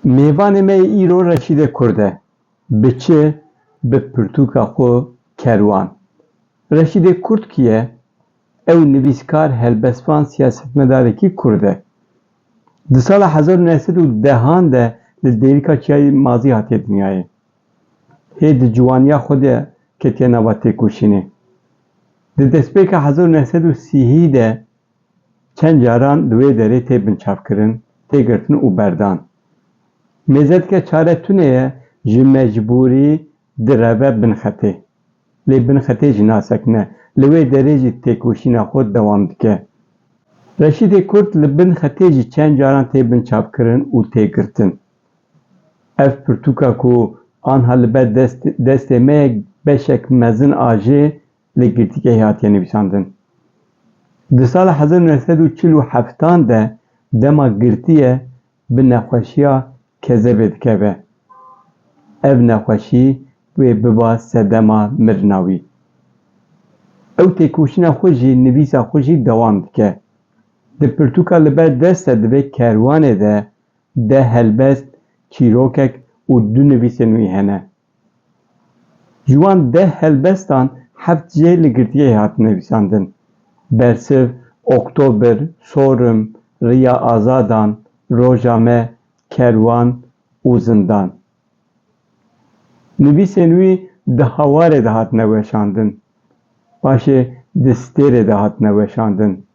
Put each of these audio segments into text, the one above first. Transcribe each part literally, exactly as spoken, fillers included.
Mêvanê me yê îro Reşîdê Kurd e. Bi çi? Bi pirtûka xwe Kerwan. Reşîdê Kurd kî ye? Ew nivîskar, helbestvan, siyasetmedarekî Kurd e. Di sala hezar û neh sed û dehan de li Dêrika Çiyayê Mazî hatiye dinyayê. Hê di ciwaniya xwe de ketiye nava têkoşînê. Di destpêka hezar û neh sed û sî de çend caran li wê derê tê binçavkirin, tê girtin û berdan. Mêze dike çare tune ye, ji mecbûrî direve bin xetê. Lê bin xetê jî nasekine, li wê derê jî têkoşîna xwe dewam dike. Reşîdê Kurd li bin xetê jî çend caran tê binçavkirin û tê girtin. Ev pirtûka ku anha li ber dest, destê me ye, beşek mezin a jê li girtîgehê hatiye nivîsandin. Di sala hezar û neh sed û çil û heftan de dema girtiye, bi nexweşiya kezebê dikeve. Ev nexweşî wê biba sedema mirina wî. Ew têkoşîna xwe jî, nivîsa xwe jî dewam dike. Di pirtûka li ber dest de, di vê Kerwanê de deh helbest, çîrokek û du nivîsên wî hene. Ji wan deh helbestan heft jê li girtiyê hatine nivîsandin: Bersiv, Oktober, Sorim, Riya Azadan, Roja Me, Kerwan û Zindan. Nivîsên wî di Hawarê de hatine weşandin. Paşê di Stêrê de hatine weşandin.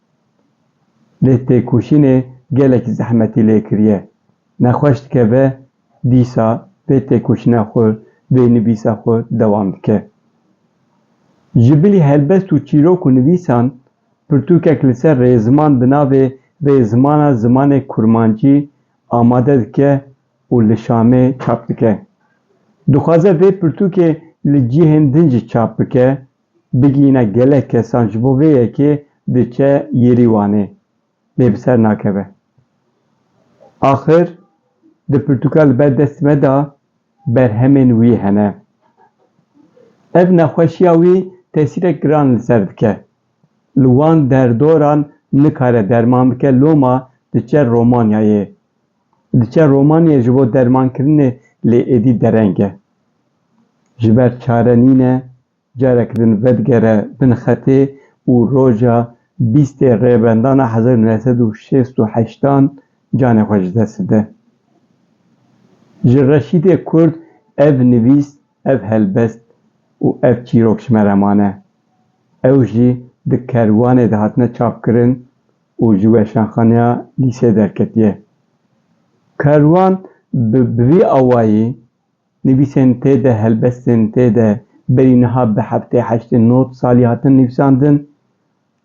Lê têkoşînê gelekî zehmetî lê kiriye. Nexweş dikeve, dîsa vê têkoşîna xwe, vê nivîsa xwe dewam dike. Ji bilî helbest û çîrok û nivîsan, pirtûkek li ser rêziman bi navê Rêzimana Zimanê Kurmancî amade dike û li Şamê çap dike. Dixwaze vê pirtûkê li cihên din jî çap bike, bigihîne gelek kesan, ji bo vê yekê diçe Yêrîwanê, lê bi ser nakeve. Axir di pirtûka li ber dest me de berhemên wî hene. Ev nexweşiya wî tesîrek giran li ser dike. Li wan derdoran nikare derman bike, loma diçe Romanyayê. Diçe Romanyayê ji bo dermankirinê, lê êdî dereng e. Ji ber çare nîne, careke din vedigere bin xetê û roja bîstê Rêbendana hezar û neh sed û şêst û heştan canê xwe ji dest dide. Ji Reşîdê Kurd ev nivîs, ev helbest û ev çîrok ji me re mane. Ew jî di Kerwanê de hatine çapkirin û ji weşanxaneya Lîsê derketiye. Kerwan bi, bi vî awayî nivîsên tê de, helbestên tê de berî niha bi heftê heştê nod salî hatin nivîsandin.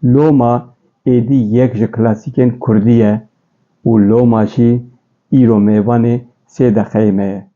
Loma êdî yek ji klasîkên kurdî ye û loma jî îro mêvanê sê deqeyê me ye.